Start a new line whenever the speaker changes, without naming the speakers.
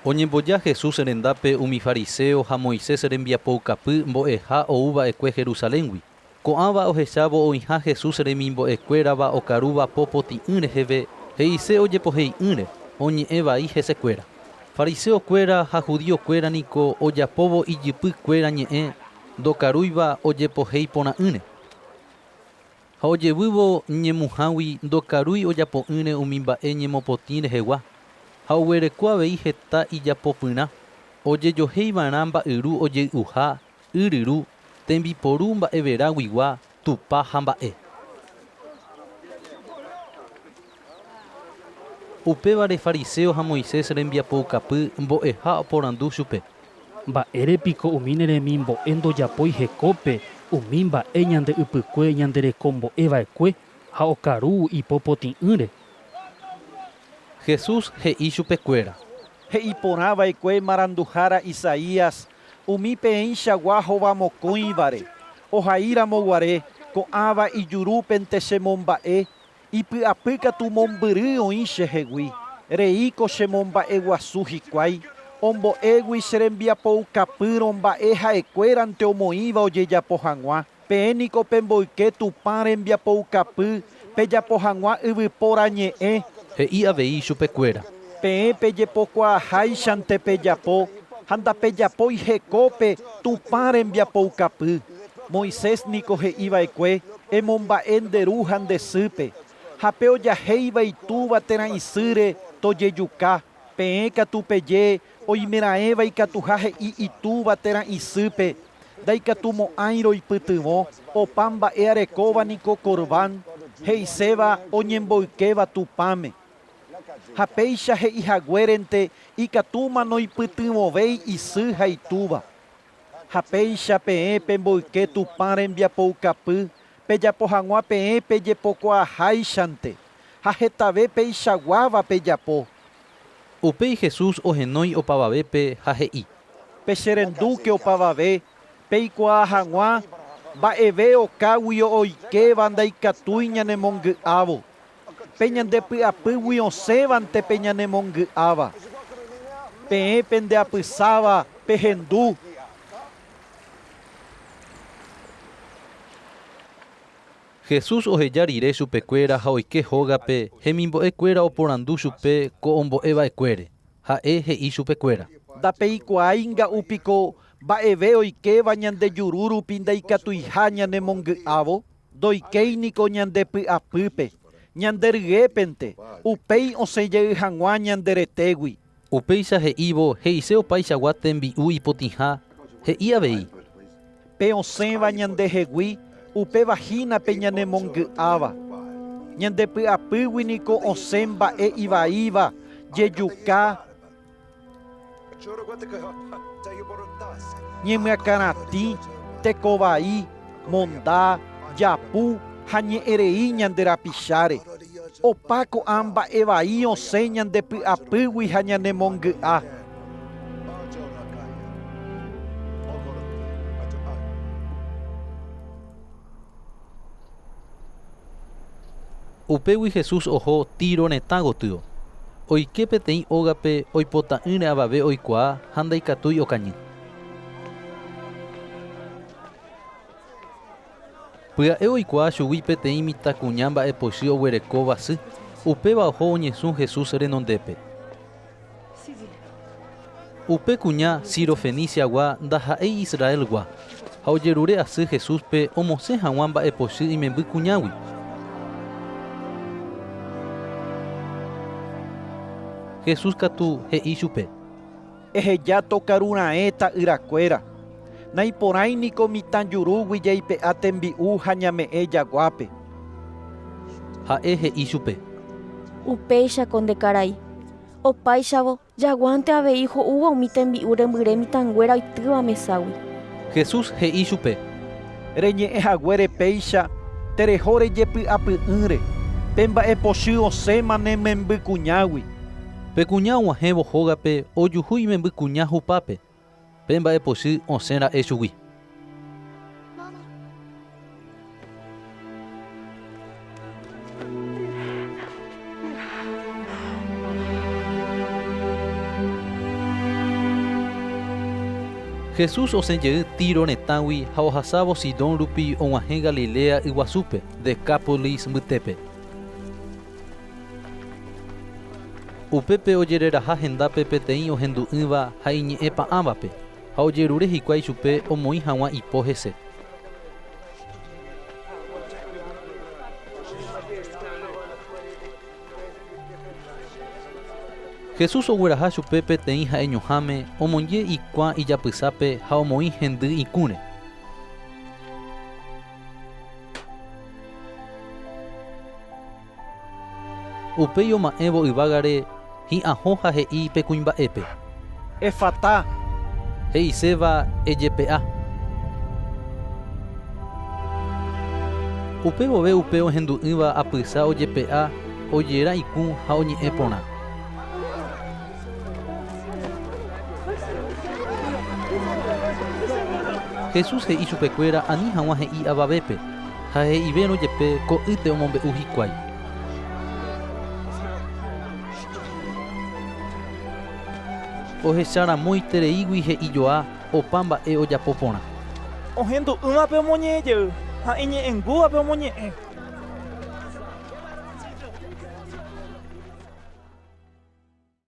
Oñemboja Jesús rendápe umi fariséo ha Moisés rembiapoukapy mbo'eha ou va'ekue Jerusaléngui. Ko'ãva ohechávo oĩha Jesús remimbo'e kuérava okarúva po potĩ'ỹ reheve, he'ise ojepohei'ỹre, oñe'ẽ vai hese kuéra. Fariséo kuéra ha judío kuéra niko ojapóvo ijypy kuéra ñe'ẽ ndokarúiva ojepohéi porã'ỹre. Ha ojevývo ñemuhãgui ndokarúi ojapo'ỹre umi mba'e ñemopotĩ rehegua, ha oguereko avei heta ijapopyrã, ojejohéiva'erã mba'yru ojey'uha, y ryru, tembiporu mba'everaguigua, tupa ha mba'e. Upévare fariséo ha Moisés rembiapoukapy mbo'eha oporandu chupe.
Mba'ére piko umi ne remimbo'e ndojapói hekópe umi mba'e ñande ypykue ñande reko mbo'e va'ekue ha okaru ipo potĩ'ỹre?
Jesús he'i chupekuéra.
He'i porã va'ekue maranduhára Isaías umi peẽichagua hovamokõivare, ohai ramo guare, ko'ãva ijurúpente che momba'e, Ipy'apy katu mombyry oĩ che hegui, reíko che momba'e guasu hikuái, ombo'égui che rembiapoukapýrõ mba'e ha'ekuérante omoĩva ojejapo hag̃ua. Peẽ niko pemboyke Tupã rembiapoukapy pejapo hag̃ua yvypóra ñe'ẽ.
He'i avei ichupekuéra.
Peẽ pejepokuaaháichante pejapo ha ndapejapói hekópe Tupã rembiapoukapy. Moisés niko he'i va'ekue, Emomba'e nde ru ha nde sýpe, ha pe ojahéiva itúva térã isýre tojejuka. Peẽ katu peje oimeraẽva ikatuha he'i itúva térã isýpe, Ndaikatumo'ãi roipytyvõ, opa mba'e arekóva niko Corbán, he'iséva oñemboykéva Tupãme. Ha péicha he'i haguérente ikatúma noipytyvõvéi isy ha itúva. Ha péicha peẽ pemboyke Tupã rembiapoukapy pejapo hag̃ua peẽ pejepokuaaháichante, ha hetave peichaguáva pejapo.
Upéi Jesús ohenói opavavépe ha he'i.
Pecherendúke opavave, peikuaa hag̃ua mba'eve okáguio oikéva ndaikatúi ñanemongy'ávo. Pe ñande py'apýgui osẽvante pe ñanemongy'áva. Peẽ pende apysáva pehendu.
Jesús oheja rire chupekuéra ha oike hógape, hemimbo'e kuéra oporandu chupe ko ombo'e va'ekuére. Ha'e he'i chupekuéra.
Ndapeikuaái nga'u piko mba'eve oikéva ñande juru rupi ndaikatuiha ñanemongy'ávo? Ndoikéi niko ñande py'apýpe, ñande ryépente, upéi osẽ jey hag̃ua ñande retégui.
Upéicha he'ívo he'ise opaichagua tembi'u ipotĩha, he'i avei.
Pe osẽva ñandehegui, upéva hína pe ñanemongy'áva. Ñande py'apýgui niko osẽ mba'e ivaíva, jejuka, Ñemyakãratĩ, tekovai, monda, japu ha ñe'ẽrei ñande rapicháre. Opa ko'ã mba'e vai osẽ ñande py'apýgui ha ñanemongy'a.
Upégui Jesús oho Tiro retã gotyo. Oike peteĩ ógape oipota'ỹre avave oikuaa ha ndaikatúi okañy. Pya'e oikuaa chugui peteĩ mitãkuña mba'epochy oguerekóva sy, upéva oho oñesũ Jesús renondépe. Upe kuña Sirofeniciagua ndaha'éi Israelgua, ha ojerure asy Jesúspe omosẽ hag̃ua mba'epochy imemby kuñágui. Jesús katu he'i chupe.
Eheja tokaru raẽ ta'yrakuéra. Naiporãi niko mitã jurúgui jaipe'a tembi'u ha ñame'ẽ jaguápe.
Ha'e he'i chupe.
Upéichako nde karai. Opáichavo, jaguánte avei ho'úva umi tembi'u rembyre mitãnguéra oitýva meságui.
Jesús he'i chupe.
Reñe'ẽ haguére péicha, tereho rejepy'apy'ỹre, pe mba'epochy osẽma ne memby kuñágui.
Pe kuña og̃uahẽvo hógape ojuhu imemby kuña hupápe, pe mba'epochy osẽ ra'e chugui. Jesús osẽ jey Tiro retãgui ha ohasávo Sidón rupi og̃uahẽ Galilea yguasúpe, Decápolis mbytépe. Upépe ojereraha hendápe peteĩ ohendu'ỹva ha iñe'ẽ pa'ãvape, ha ojerure hikuái chupe omoĩ hag̃ua ipo hese. Jesús ogueraha chupe peteĩ ha'eñoháme, omoinge ikuã ijapysápe ha omoĩ hendy ikũre. Upéi oma'ẽvo yvágare hi'ãho ha he'i pe kuimba'épe.
Efatá!
He'iséva ejepe'a. Upe vove upe ohendu'ỹva apysa ojepe'a, ojera ikũ ha oñe'ẽ porã. Jesús he'i chupekuéra ani hag̃ua he'i avavépe, ha he'ivérõ jepe ko'ýte omombe'u hikuái. Ohecharamoitereígui he'i joa opa mba'e ojapo porã.
Ohendu'ỹvape omoñe'ẽ jey ha iñe'ẽngúvape omoñe'ẽ.